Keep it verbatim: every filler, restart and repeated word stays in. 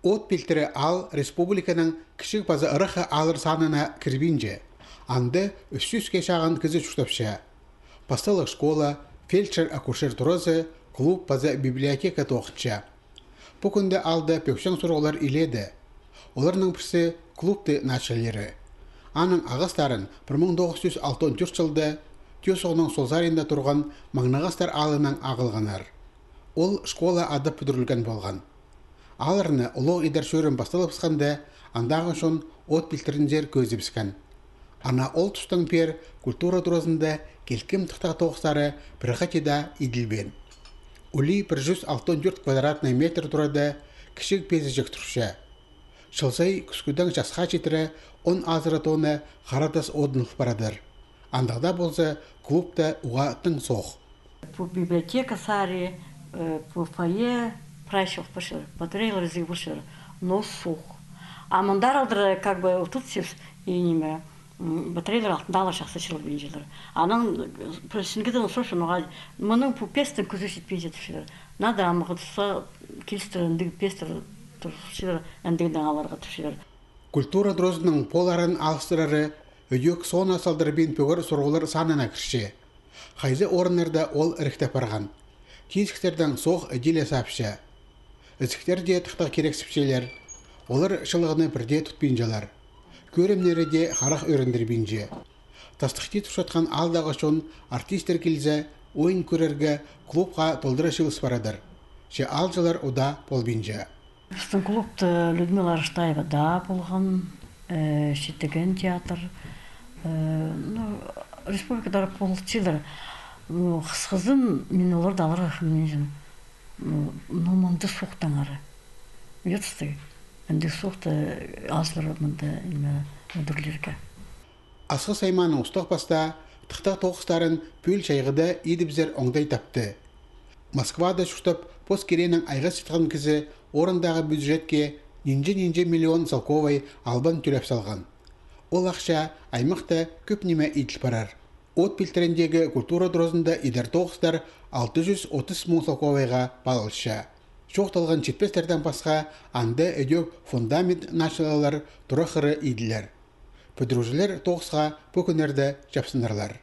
От пилтірі аал республиканың кічіг паза ыраххы ааллар санына кірбинче. Анда ӱс чӱске чағын кізі чуртапча. Пасталығ школа, фельдшер-акушер туразы, клуб паза библиотека тоғынча. Пу кӱнде аалда пӧкчең сурығлар илееде. Оларның пірсі клубты начальнирі. Аның ағастарын пір муң тоғыс чӱс алтон тӧрт чылда Тӧӧ суғның сол саринда турған Маңнағастар аалынаң ағылғаннар. Ол школа адап пӱдірілген полған. Аалларны улуғ идар чӧрім пасталыбысханда, андағы чон от пилтірінзер кӧзібіскен. Ана ол тустаң пеер культура туразында килкім тыхтағ тоғыстары пір хати даа иділбеен. Улии пір чӱс алтон тӧрт квадратный метр турада кічіг пезіҷек турча. Чыл сай кӱскӱдең часха читіре он азыра тонна хара тас одыныл парадыр. Андағ даа полза, клубта уғаа тың соох. Пу библиотека сари, э, пу фойе прай чох парчалар, батареялар ізіг парчалар, но сух. А мындар алдыра, как бы, отут сес и ниме, м, батареялар алтында ла чахсы чылбинчалар. Анаң, э, пір сінгеден соош, ноға, мының пу пестің кӱзі читпинче турчалар. Надо амғы туста килістіре, андағ пестер турчалар, андағ аларға турчалар. Культура туразының поларын алыстырары ідӧк соона салдырбин пӧгер сурығлар санына кірче. Хайзы орыннарда ол іріктеп парған. Тизіктердең соох іди ле саапча. Ізіктер дее тыхтағ кирексіпчелер. Олар чылығны пірдее тутпинчалар. Кӧрімнері дее харах ӧріндірбинче. Тастыхти турчатхан аалдағы чон артисттер килзе, ойын кӧрерге клубха толдыра чыылыс парадыр. Че аалҷылар удаа полбинча. Пістің клубта Людмила Араштаева даа полған, э, читіген театр. Э, ну, республикада полчалар. Ну, хысхызын мин оларды аларға хынминчем. Ну, ну, мында суғ таңары. Ӧрістіг. Мында суғда азылар мында, ниме, ӱдӱрлерге. Асхыс аймааның устағ-пастаа тыхтағ тоғыстарын пӱӱл чайғыда идібізер оңдай тапты. Москвада чуртап, пос киреенең айғасчатхан кізі орындағы бюджетке нинҷе-нинҷе миллион салковай албан тӧлеп салған. Ол ахча аймахта кӧп ниме иділ парар. От пилтіріндегі культура туразында идар тоғыстар алты чӱс отыс муң салковайға паалалча. Чоохталған читпестердең пасха, анда ідӧк фундамент началлар, тура хыры иділер. Пӱдірігҷілер тоғысха пу кӱннерде чапсынарлар.